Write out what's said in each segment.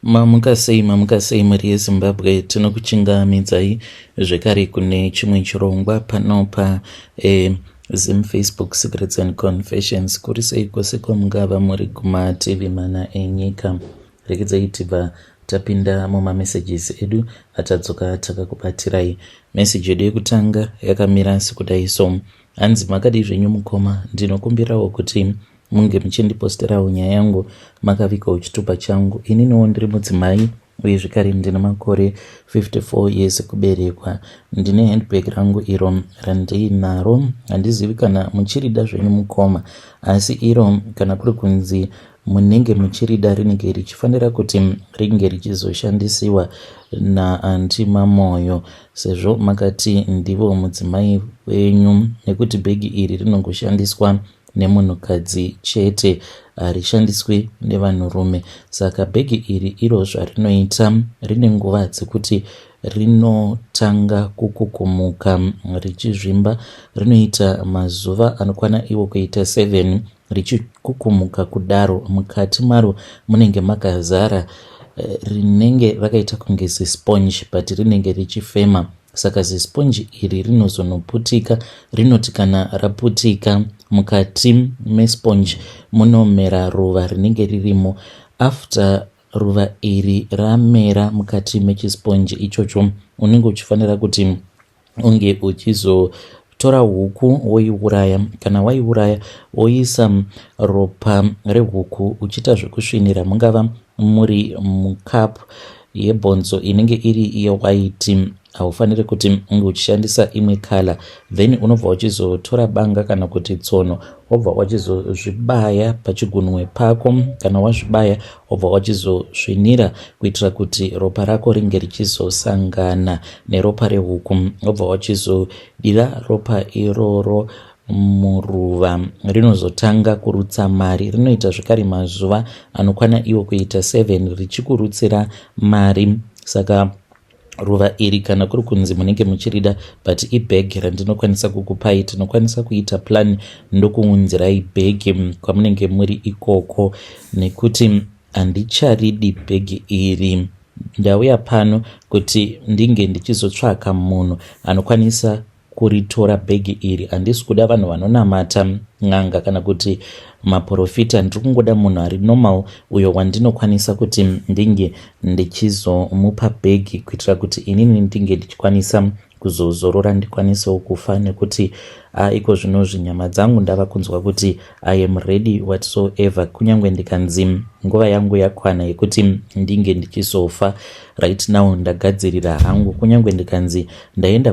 Mamuka sei, mamuka sei mhuri yeZimbabwe, tinokuchingamidzai zvekare kune chimwe chirongwa pano pa eh, Zim Facebook Secrets and Confessions. Kuri sei kwose kwamungava muri kumativi mana enyika. Regedzai tibva tapinda mumamessages edu atadzoka takakubatirai. Message yedu yekutanga yakamira sekudai so. Hanzi makadii zvenyu mukoma, ndinokumbirawo kuti munge muchindiposterawo nyaya yangu makavigawo chitupa changu. Ininiwo ndiri mudzimai uye zvekare ndine makore 54 years ekuberekwa. Ndine handbag rangu iro randiinaro, handizivi kana muchirida zvenyu mukoma, asi iro kana kuri kunzi munenge muchirida rinenge richifanira kuti ringe richizoshandisiwa naanti Mamoyo sezvo makati ndivo mudzimai wenyu nekuti bhegi iri rinongoshandiswa nemunhukadzi chete harishandiswi nevanhurume saka bhegi iri iro zvarinoita rine nguva dzekuti rinotanga kukukumuka richizvimba rinoita mazuva anokwana iwo kuita 7 richikukumuka kudaro mukati maro munenge makazara eh, rinenge rakaita kunge zisponge but rinenge richifema saka zisponge iri rinozonoputika rinoti kana raputika mukati mesponge munomera ruva rinenge ririmo after ruva iri ramera mukati mechisponge ichocho unenge uchifanira kuti unge uchizotora huku woiuraya kana waiuraya woisa ropa rehuku uchiita zvekusvinira mungava muri mucup yebhonzo inenge iri yewaiti haufaniri kuti unge uchishandisa imwe color then unobva uchizotora banga kana kuti tsono wobva wachizozvibaya pachigunwe pako kana wazvibaya wobva wachizosvinira kuitira kuti ropa rako ringe richizosangana neropa rehuku wobva wachizodira ropa iroro muruva rinozotanga kurutsa mari rinoita zvekare mazuva anokwana iwo kuita 7 richikurutsira mari saka ruva iri kana kuri kunzi munenge muchirida but ibag randinokwanisa kukupai tinokwanisa kuita plan ndokuunzirai bhegi kwamunenge muri ikoko nekuti handicharidi bhegi iri ndauya pano kuti ndinge ndichizotsvaka munhu anokwanisa kuritora bhegi iri handisi kuda vanhu vanonamata n'anga kana kuti maporofita ndiri kungoda munhu ari normal uyo wandinokwanisa kuti ndinge ndichizomupa bhegi kuitira kuti inini ndinge ndichikwanisa kuzozorora ndikwanisewo kufa nekuti ah, iko zvinozvi nyama dzangu ndava kunzwa kuti i am ready whatsoever kunyange ndikanzi nguva yangu yakwana yekuti ndinge ndichizofa right now ndagadzirira hangu kunyange ndikanzi ndaenda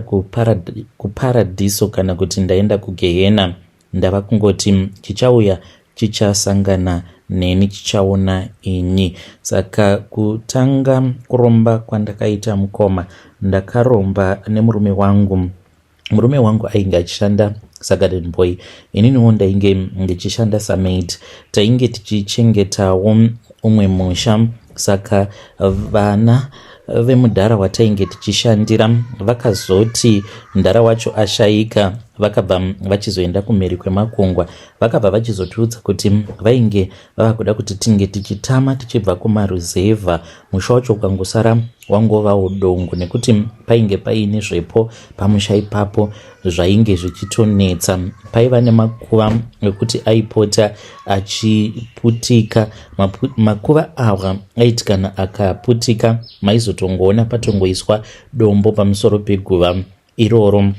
kuparadiso kana kuti ndaenda kugehena ndava kungoti chichauya chichasangana neni chichaona ini saka kutanga kuromba kwandakaita mukoma ndakaromba nemurume wangu murume wangu ainge achishanda sagarden boy ininiwo ndainge ndichishanda samaid tainge tichichengetawo umwe musha saka vana vemudhara watainge tichishandira vakazoti mudhara wacho ashaika vakabva vachizoenda kumhiri kwemakungwa vakabva vachizotiudza kuti vainge vava kuda kuti tinge tichitama tichibva kumaruzevha musha wacho ukangosara wangovawo dongo nekuti painge paine zvepo pamusha ipapo zvainge zvichitonetsa paiva nemakuva ekuti aipota achiputika makuva awa aiti kana akaputika maizotongoona patongoiswa dombo pamusoro peguva iroro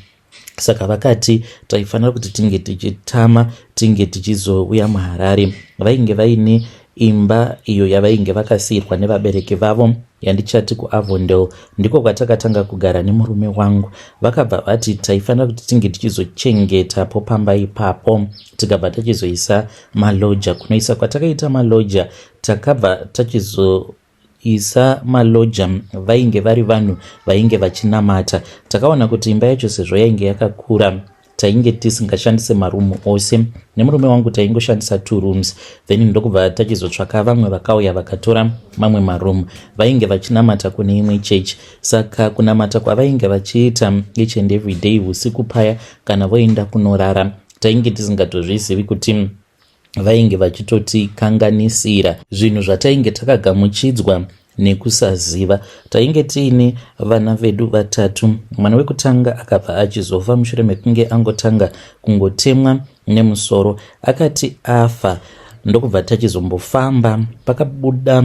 saka vakati taifanira kuti tinge tichitama tinge tichizouya muharare vainge vaine imba iyo yavainge vakasiirwa nevabereki vavo yandichati kuavondale ndiko kwatakatanga kugara nemurume wangu vakabva vati taifanira kuti tinge tichizochengetapo pamba ipapo tikabva tachizoisa maloja kunoisa kwatakaita maloja takabva tachizo isa maloja vainge vari vanhu vainge vachinamata takaona kuti imba yacho sezvo yainge yakakura tainge tisingashandise marumu ose nemurume wangu taingoshandisa two rooms then ndokubva tachizotsvaka vamwe vakauya vakatora mamwe marumu vainge vachinamata kune imwe chechi saka kunamata kwavainge vachiita each and every day usiku paya kana voenda kunorara tainge tisingatozvizivi kuti vainge vachitotikanganisira zvinhu zvatainge takagamuchidzwa. Nekusaziva. Tainge tiine vana vedu vatatu. Mwana wekutanga akabva achizofa mushure mekunge angotanga kungotemwa nemusoro. Akati afa ndokubva tachizombofamba pakabuda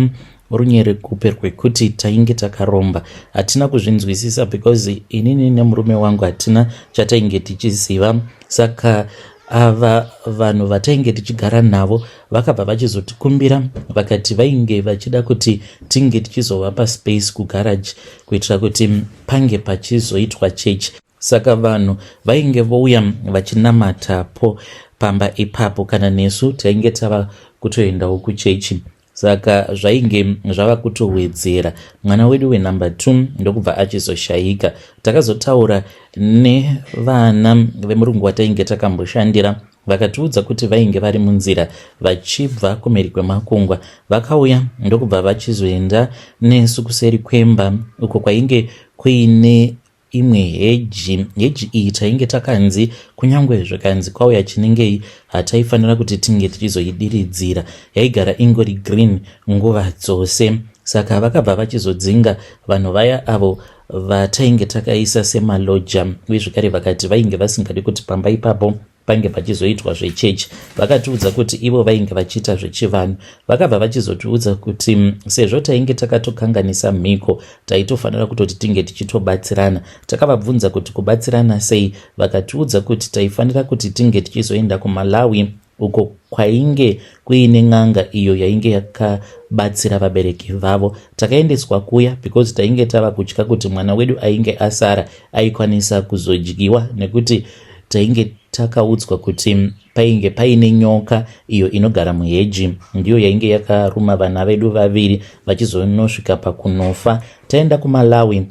runyerekupe rwekuti tainge takaromba. Hatina kuzvinzwisisa because inini nemurume wangu hatina chatainge tichiziva saka ava vanhu vatainge tichigara navo vakabva vachizotikumbira vakati vainge vachida kuti tinge tichizovapa space kugarage kuitira kuti pange pachizoitwa chechi. Saka vanhu vainge vouya vachinamatapo pamba ipapo kana nesu tainge tava kutoendawo kuchechi. Saka zvainge zvava kutowedzera. Mwana wedu wenumber 2 ndokubva achizoshaika. Takazotaura nevana vemurungu watainge takamboshandira vakatiudza kuti vainge vari munzira vachibva kumhiri kwemakungwa. Vakauya ndokubva vachizoenda nesu kuseri kwemba uko kwainge kuine imwe heji. Heji iyi tainge takanzi kunyangwe zvikanzi kwauya chinengei hataifanira kuti tinge tichizoidiridzira. Yaigara ingori green nguva dzose. Saka vakabva vachizodzinga vanhu vaya avo vatainge takaisa semaloja uye zvekare vakati vainge vasingadi kuti pamba ipapo pange pachizoitwa zvechechi. Vakatiudza kuti ivo vainge vachiita zvechivanhu. Vakabva vachizotiudza kuti sezvo tainge takatokanganisa mhiko taitofanira kutoti tinge tichitobatsirana. Takavabvunza kuti kubatsirana sei vakatiudza kuti taifanira kuti tinge tichizoenda kuMalawi uko kwainge kuine n'anga iyo yainge yakabatsira vabereki vavo. Takaendeswa kuya because tainge tava kutya kuti mwana wedu ainge asara aikwanisa kuzodyiwa nekuti tainge takaudzwa kuti painge paine nyoka iyo inogara muheji ndiyo yainge yakaruma vana vedu vaviri vachizonosvika pakunofa. Taenda kuMalawi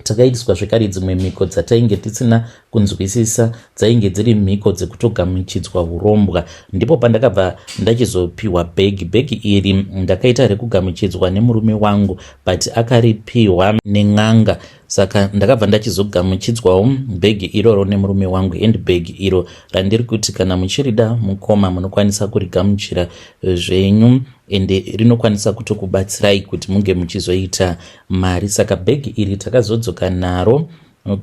takaitiswa zvekare dzimwe mhiko dzatainge tisina kunzwisisa dzainge dziri mhiko dzekutogamuchidzwa hurombwa. Ndipo pandakabva ndachizopiwa bhegi. Bhegi iri ndakaita rekugamuchidzwa nemurume wangu but akaripiwa nen'anga saka ndakabva ndachizogamuchidzwawo bhegi iroro nemurume wangu. Handbag iro randiri kuti kana muchirida mukoma munokwanisa kurigamuchira zvenyu ende rinokwanisa kutokubatsirai kuti munge muchizoita mari. Saka bhegi iri takazodzoka naro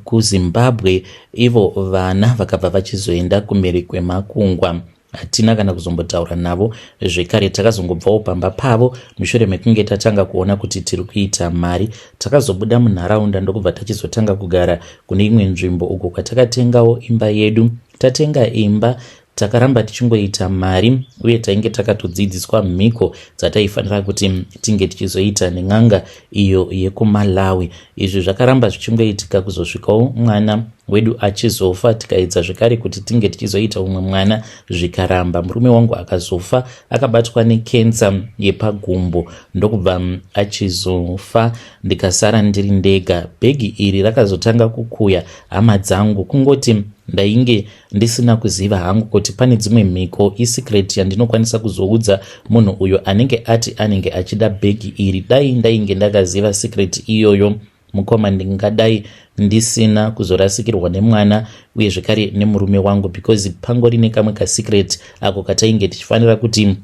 kuZimbabwe ivo vana vakabva vachizoenda kumhiri kwemakungwa. Hatina kana kuzombotaura navo zvekare. Takazongobvawo pamba pavo mushure mekunge tatanga kuona kuti tiri kuita mari. Takazobuda munharaunda ndokubva tachizotanga kugara kune imwe nzvimbo uko kwatakatengawo imba yedu. Tatenga imba takaramba tichingoita mari uye tainge takatodzidziswa mhiko dzataifanira kuti tinge tichizoita nen'anga iyo yekuMalawi. Izvi zvakaramba zvichingoitika kuzosvikawo mwana wedu achizofa. Tikaedza zvekare kuti tinge tichizoita umwe mwana zvikaramba. Murume wangu akazofa akabatwa nekensa yepagumbo ndokubva achizofa ndikasara ndiri ndega. Bhegi iri rakazotanga kukuya hama dzangu kungoti ndainge ndisina kuziva hangu kuti pane dzimwe mhiko isecret yandinokwanisa kuzoudza munhu uyo anenge ati anenge achida bhegi iri. Dai ndainge ndakaziva secret iyoyo mukoma ndingadai ndisina kuzorasikirwa nemwana uye zvekare nemurume wangu because pangori nekamwe kasecret ako katainge tichifanira kuti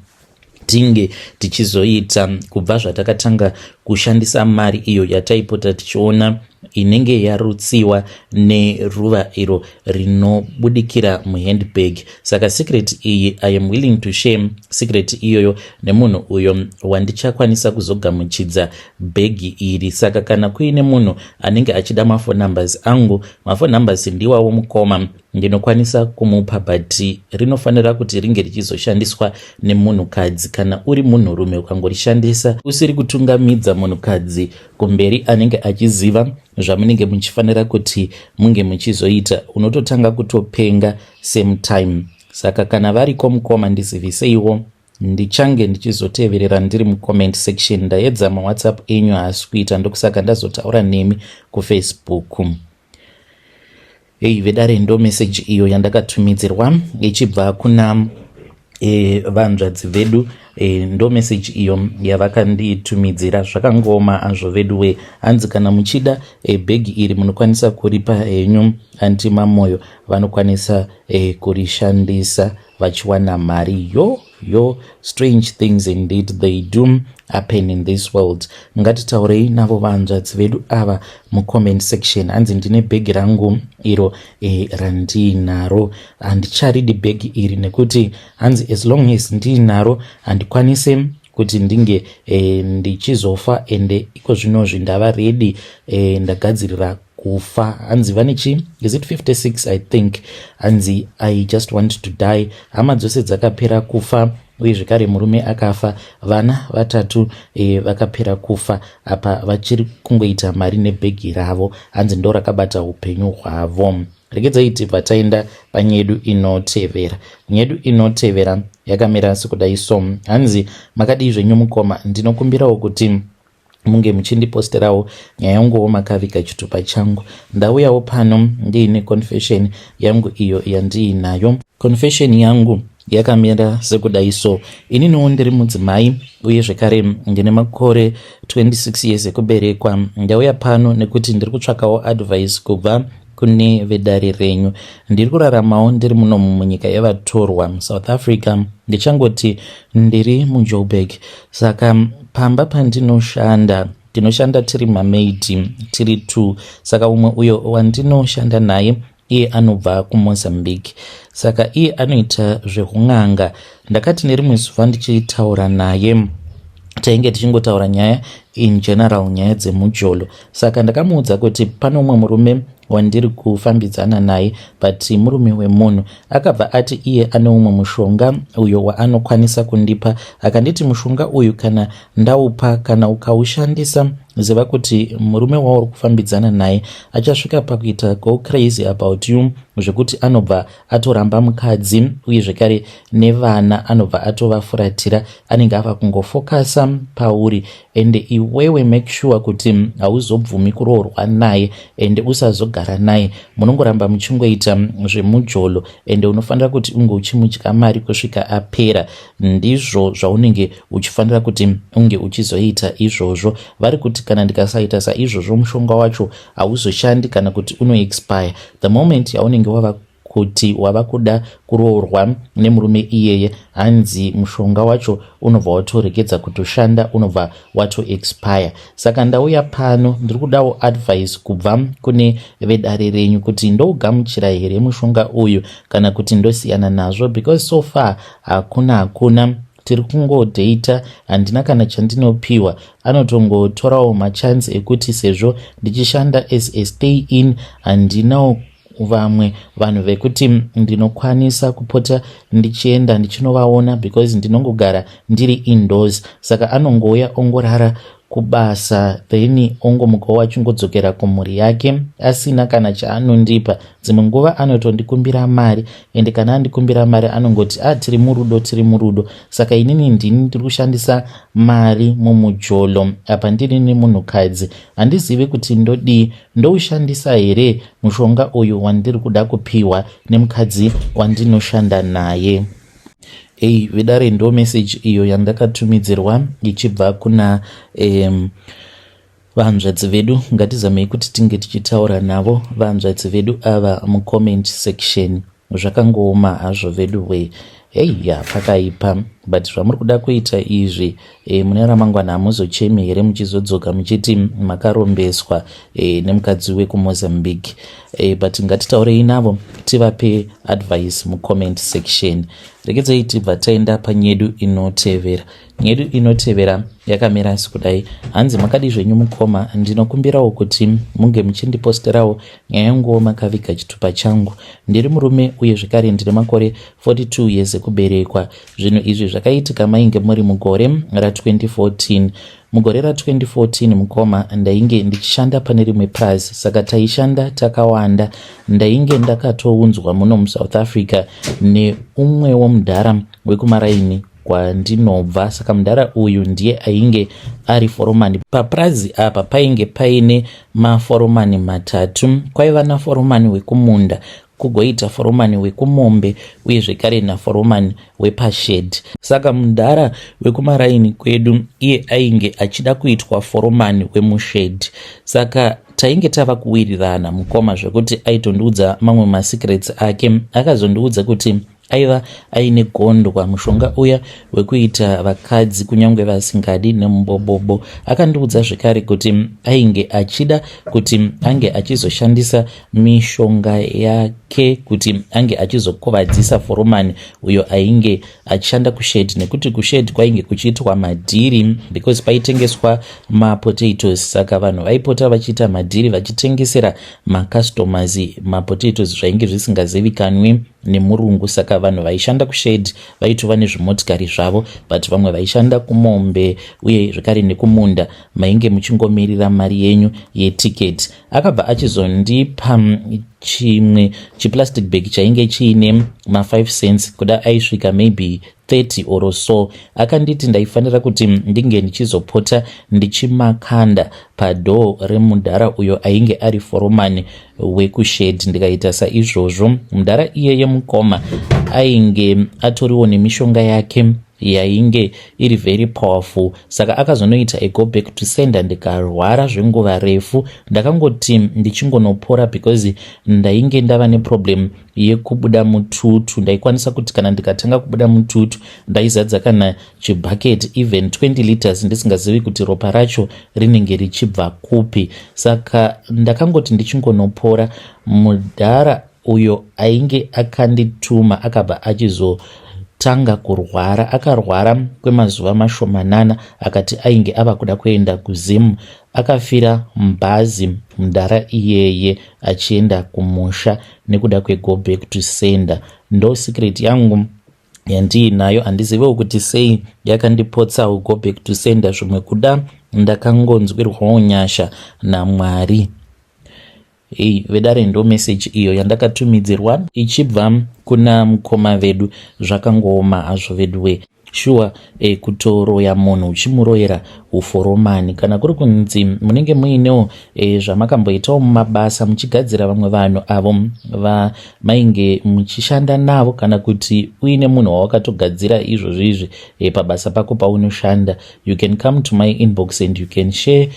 tinge tichizoita kubva zvatakatanga kushandisa mari iyo yataipota tichiona inenge yarutsiwa neruva iro rinobudikira muhandbag. Saka secret iyi I am willing to share secret iyoyo nemunhu uyo wandichakwanisa kuzogamuchidza bhegi iri. Saka kana kuine munhu anenge achida maphone numbers angu, maphone numbers ndiwawo mukoma, ndinokwanisa kumupa but rinofanira kuti ringe richizoshandiswa nemunhukadzi. Kana uri munhurume ukangorishandisa usiri kutungamidza munhukadzi kumberi anenge achiziva zvamunenge muchifanira kuti munge muchizoita, unototanga kutopenga same time. Saka kana variko mukoma ndiziviseiwo, ndichange ndichizoteverera ndiri mucomment section. Ndaedza mawhatsapp enyu haasi kuita, ndokusaka ndazotaura nemi kuFacebook. Hei vedare, ndo meseji iyo yandakatumidzirwa ichibva kuna vanzvadzi vedu. Ndo meseji iyo yavakanditumidzira. Zvakangooma azvo vedu we. Hanzi kana muchida bhegi iri munokwanisa kuripa henyu Aunty Mamoyo, vanokwanisa kurishandisa vachiwana mari yo. Yo, strange things indeed they do happen in this world. Ngatitaurei navo vanzvadzi vedu ava mucomment section. Hanzi ndine bhegi rangu iro randiinaro, handicharidi bhegi iri nekuti hanzi as long as ndiinaro handikwanise kuti ndinge ndichizofa. Ende iko zvinozvi ndava ready, ndagadzirira kufa. Hanzi vane chi, is it 56, I think. Hanzi, "I just want to die." Hama dzose dzakapera kufa, uye zvekare murume akafa, vana vatatu vakapera kufa. Apa vachiri kungoita mari nebhegi ravo. Hanzi ndo rakabata upenyu hwavo. Regedzai tibva taenda panyedu inotevera. Nyedu inotevera yakamira sekudai so. Hanzi, "Makadii zvenyu mukoma? Ndinokumbirawo kuti munge muchindiposterawo nyaya yanguwo makaviga chitupa changu. Ndauyawo pano ndiine confession yangu iyo yandiinayo. Confession yangu yakamira sekudai so. Ininiwo ndiri mudzimai, uye zvekare ndine makore 26 years ekuberekwa. Ndauya pano nekuti ndiri kutsvakawo advice kubva kune vedare renyu. Ndiri kuraramawo ndiri munomu munyika yevatorwa, muSouth Africa, ndichangoti ndiri muJoburg. Saka pamba pandinoshanda, tinoshanda tiri mamaid, tiri two. Saka umwe uyo wandinoshanda naye, iye anobva kuMozambique, saka iye anoita zveun'anga. Ndakati nerimwe zuva ndichitaura naye, tainge tichingotaura nyaya in general, nyaya dzemujolo. Saka ndakamuudza kuti pane umwe murume wandiri kufambidzana naye, but murume wemunhu. Akabva ati iye ane umwe mushonga uyo waanokwanisa kundipa. Akanditi mushonga uyu kana ndaupa, kana ukaushandisa, ziva kuti murume wauri kufambidzana naye achasvika pakuita go crazy about you, zvekuti anobva atoramba mukadzi, uye zvekare nevana anobva atovafuratira. Anenge ava kungofokasa pauri. Ende iwewe make sure kuti hauzobvumi kuroorwa naye, ende usazogara naye. Munongoramba muchingoita zvemujolo, ende unofanira kuti unge uchimudya mari kusvika apera. Ndizvo zvaunenge uchifanira kuti unge uchizoita izvozvo." Vari kuti kana ndikasaita saizvozvo, mushonga wacho hauzoshandi, kana kuti unoexpire the moment yaunenge wava kuti wava kuda kuroorwa nemurume iyeye. Hanzi mushonga wacho unobva watoregedza kutoshanda, unobva watoexpire. Saka ndauya pano, ndiri kudawo advice kubva kune vedare renyu kuti ndougamuchira here mushonga uyu, kana kuti ndosiyana nazvo, because so far hakuna hakuna, tiri kungodheita, handina kana chandinopiwa. Anotongotorawo machansi ekuti sezvo ndichishanda as a stay in, handinawo vamwe vanhu vekuti ndinokwanisa kupota ndichienda ndichinovaona, because ndinongogara ndiri indoors. Saka anongouya, ongorara kubasa, then ongomukawo achingodzokera kumhuri yake asina kana chaanondipa. Dzimwe nguva anotondikumbira mari, ende kana andikumbira mari anongoti, 'A, ah, tiri murudo, tiri murudo.' Saka inini ndini ndiri kushandisa mari mumujolo, apa ndiri nemunhukadzi. Handizivi kuti ndodii. Ndoushandisa here mushonga uyu wandiri kuda kupiwa nemukadzi wandinoshanda naye?" Ei vedare, ndo message iyo yandakatumidzirwa ichibva kuna vanzvadzi vedu. Ngatizamei kuti tinge tichitaura navo vanzvadzi vedu ava mucomment section. Zvakangooma hazvo vedu we. Heiya, pakaipa. But zvamuri kuda kuita izvi, mune ramangwana hamuzochemi here muchizodzoka muchiti makarombeswa nemukadzi wekuMozambique? But ngatitaurei navo, tivape advice mucomment section. Regedzai tibva taenda panyedu inotevera. Nyedu inotevera yakamira sekudai. Hanzi, "Makadi zvenyu mukoma? Ndinokumbirawo kuti munge muchindiposterawo nyaya yanguwo makaviga chitupa changu. Ndiri murume, uye zvekare ndine makore 42 years ekuberekwa. Zvinhu izvi zvakaitika mainge muri mugore ra2014. Mugore ra2014 mukoma, ndainge ndichishanda pane rimwe purazi. Saka taishanda takawanda. Ndainge ndakatounzwa muno muSouth Africa neumwewo mudhara wekumaraini kwandinobva. Saka mudhara uyu ndiye ainge ari foromani papurazi apa. Painge paine maforomani matatu. Kwaiva naforomani wekumunda, kugoita foromani wekumombe, uye zvekare naforomani wepashed. Saka mudhara wekumaraini kwedu iye ainge achida kuitwa foromani wemushed. Saka tainge tava kuwirirana mukoma, zvekuti aitondiudza mamwe masecrets ake. Akazondiudza kuti Aiva aine gondwa, mushonga uya wekuita vakadzi kunyange vasingadi nemubobobo. Akandiudza zvekare kuti ainge achida kuti ange achizoshandisa mishonga yake kuti ange achizokuvadzisa foromani uyo ainge achishanda kushed, nekuti kushed kwainge kuchiitwa madhiri because paitengeswa mapotatoes. Saka vanhu vaipota vachiita madhiri vachitengesera macustomers mapotatoes zvainge zvisingazivikanwi nemurungu. Saka vanhu vaishanda kushed vaitova nezvimotikari zvavo, but vamwe vaishanda kumombe uye zvekare nekumunda mainge muchingomirira mari yenyu yetiketi. Akabva achizondipa chimwe chiplastic bag chainge chiine ma5 cents, kuda aisvika maybe 30 or so. Akanditi ndaifanira kuti ndinge ndichizopota ndichimakanda padoor remudhara uyo ainge ari foromani wekushed. Ndikaita saizvozvo. Mudhara iyeye, mukoma, ainge atoriwo nemishonga yake yainge iri very powerful. Saka akazonoita a go back to sender, ndikarwara zvenguva refu. Ndakangoti ndichingonopora, because ndainge ndava neproblem yekubuda mututu. Ndaikwanisa kuti kana ndikatanga kubuda mututu, ndaizadza kana chibhaketi, even 20 liters, ndisingazivi kuti ropa racho rinenge richibva kupi. Saka ndakangoti ndichingonopora, mudhara uyo ainge akandituma akabva achizotanga kurwara. Akarwara kwemazuva mashomanana, akati ainge ava kuda kuenda kuZimu. Akafira mubhazi mudhara iyeye achienda kumusha nekuda kwego back to sender. Ndo secret yangu yandiinayo. Handizivewo kuti sei yakandipotsawo go back to sender. Zvimwe kuda ndakangonzwirwawo nyasha naMwari. Ei vedare, ndo meseji iyo yandakatumidzirwa ichibva kuna mukoma vedu. Zvakangooma hazvo veduwe. Shuwa, kutoroya munhu uchimuroyera uforomani. Kana kuri kunzi munenge muinewo zvamakamboitawo mumabasa muchigadzira vamwe vanhu avo vamainge muchishanda navo, kana kuti uine munhu wawakatogadzira izvozvo izvi pabasa pako paunoshanda, you can come to my inbox and you can share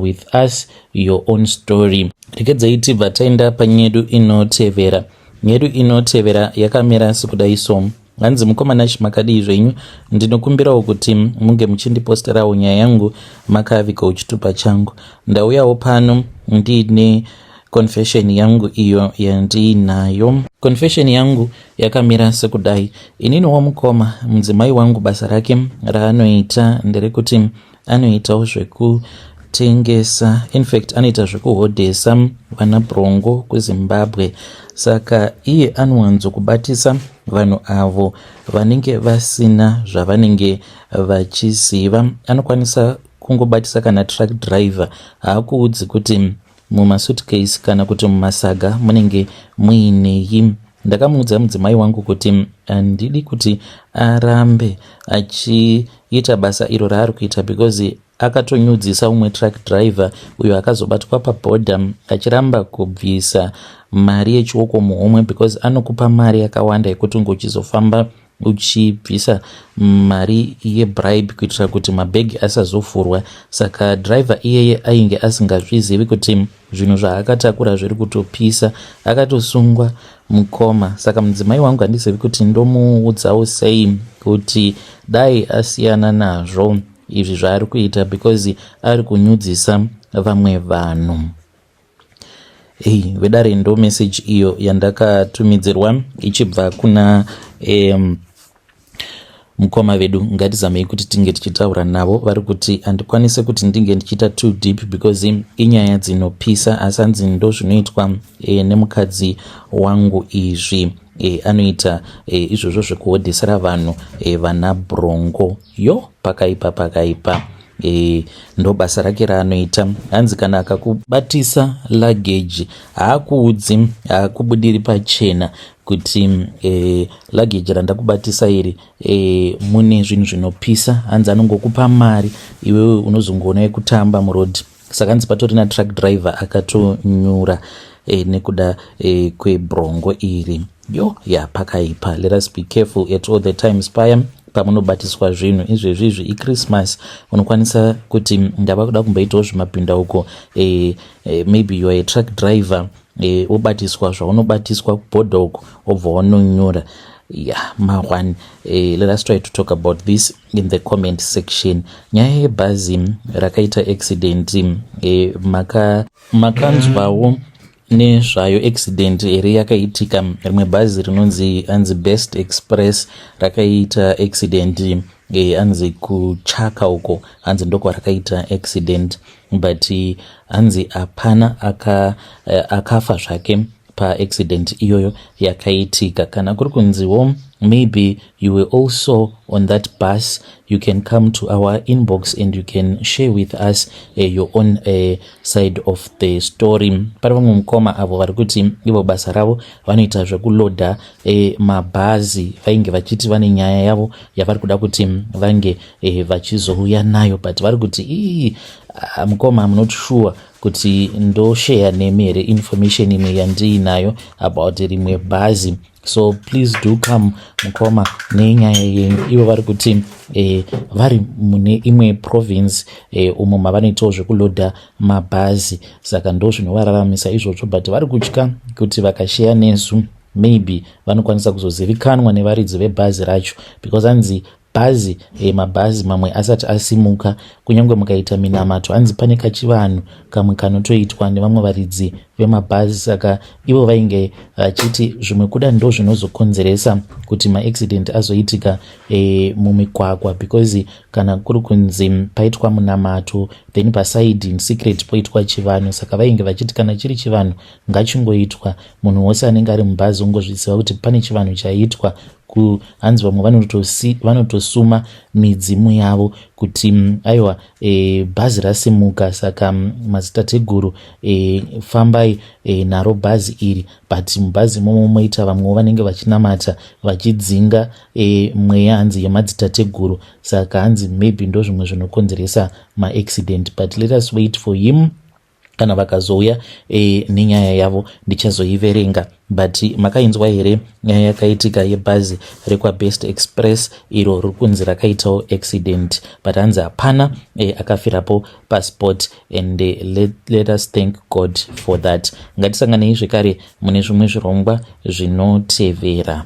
with us your own story. Regedzai tibva taenda panyedu inotevera. Nyedu inotevera yakamira sekudai so. Hanzi, "Mukoma Nashi, makadii zvenyu? Ndinokumbirawo kuti munge muchindiposterawo nyaya yangu makavigawo chitupa changu. Ndauyawo pano ndiine confession yangu iyo yandiinayo. Confession yangu yakamira sekudai. Inini wamukoma, mudzimai wangu basa rake raanoita nderekuti anoitawo zvekutengesa, infact anoita zvekuhodhesa vana brongo kuZimbabwe. Saka iye anowanzokubatisa vanhu avo vanenge vasina zvavanenge vachiziva. Anokwanisa kungobatisa kana truck driver, haakuudzi kuti mumasuitcase kana kuti mumasaga munenge muinei. Ndakamuudza mudzimai wangu kuti handidi kuti arambe achiita basa iro raari kuita, because akatonyudzisa umwe truck driver uyo akazobatwa pabhodha achiramba kubvisa mari yechioko muhomwe, because anokupa mari yakawanda yekuti unge uchizofamba uchibvisa mari yebribe kuitira kuti mabhegi asazovhurwa. Saka driver iyeye ainge asingazvizivi kuti zvinhu zvaakatakura zviri kutopisa. Akatosungwa, mukoma. Saka mudzimai wangu handizivi kuti ndomuudzawo sei kuti dai asiyana nazvo izvi zvaari kuita, because ari kunyudzisa vamwe vanhu." Ei vedare, ndo message iyo yandakatumidzirwa ichibva kuna mukoma vedu. Ngatizamei kuti tinge tichitaura navo. Vari kuti handikwanisi kuti ndinge ndichiita too deep because inyaya dzinopisa, asi hanzi ndo zvinoitwa nemukadzi wangu izvi. Anoita izvozvo zvekuhodhesera vanhu vana brongo. Yo, pakaipa, pakaipa. Ndo basa rake raanoita. Hanzi kana akakubatisa luggage, haakuudzi, haakubudiri pachena kuti luggage randakubatisa iri mune zvinhu zvinopisa. Hanzi anongokupa mari, iwewe unozongoona yekutamba murodhi. Saka hanzi patori natruck driver akatonyura nekuda kwebrongo iri. Yo, ya, pakaipa. Let us be careful at all the times paya pamunobatiswa zvinhu izvezvi izvi. Ichristmas, unokwanisa kuti ndava kuda kumboitawo zvimapindauko. Maybe you are a truck driver, wobatiswa zvaunobatiswa kubhodha uko, wobva wanonyura. Yeah, ma1, let us try to talk about this in the comment section. Nyaya yebhazi rakaita accident, makanzwawo nezvayo accident here yakaitika? Rimwe bhazi rinonzi anzi Best Express rakaita accident, anzi kuchaka uko, hanzi ndokwarakaita accident, but hanzi hapana akafa zvake paaccident iyoyo yakaitika. Kana kuri kunziwo maybe you were also on that bus, you can come to our inbox and you can share with us your own side of the story. Pane vamwe mukoma avo vari kuti ivo basa ravo vanoita zvekulodha mabhazi. Vainge vachiti vane nyaya yavo yavari kuda kuti vange vachizouya nayo, but vari kuti, "Ii, mukoma, I'm not sure kuti ndosheya nemi here information imwe yandiinayo about rimwe bhazi. So please do come, mukoma, nenyaya yenyu." Ivo vari kuti vari mune imwe province, umo mavanoitawo zvekulodha mabhazi, saka ndo zvinovararamisa izvozvo, but vari kutya kuti vakasheya nesu maybe vanokwanisa kuzozivikanwa nevaridzi vebhazi racho, because hanzi bhazi, mabhazi mamwe asati asimuka, kunyange mukaita minamato, hanzi pane kachivanhu kamwe kanotoitwa nevamwe varidzi vemabhazi. Saka ivo vainge vachiti zvimwe kuda ndo zvinozokonzeresa kuti maaccident azoitika mumigwagwa, because kana kuri kunzi paitwa munamato, then paside in secret poitwa chivanhu. Saka vainge vachiti kana chiri chivanhu ngachingoitwa, munhu wose anenge ari mubhazi ungozviziva kuti pane chivanhu chaiitwa. Hanzi vamwe vanotosuma midzimu yavo kuti aiwa, bhazi rasimuka, saka madzitateguru, fambai naro bhazi iri. But mubhazi imomo moita vamwewo vanenge vachinamata vachidzinga mweya, hanzi yemadzitateguru. Saka hanzi maybe ndo zvimwe zvinokonzeresa maaccident. But let us wait for him. Kana vakazouya nenyaya yavo, ndichazoiverenga. But makainzwa here nyaya yakaitika yebhazi rekwaBest Express iro riri kunzi rakaitawo accident, but hanzi hapana akafirapo paspot, and let us thank God for that. Ngatisanganei zvekare mune zvimwe zvirongwa zvinotevera.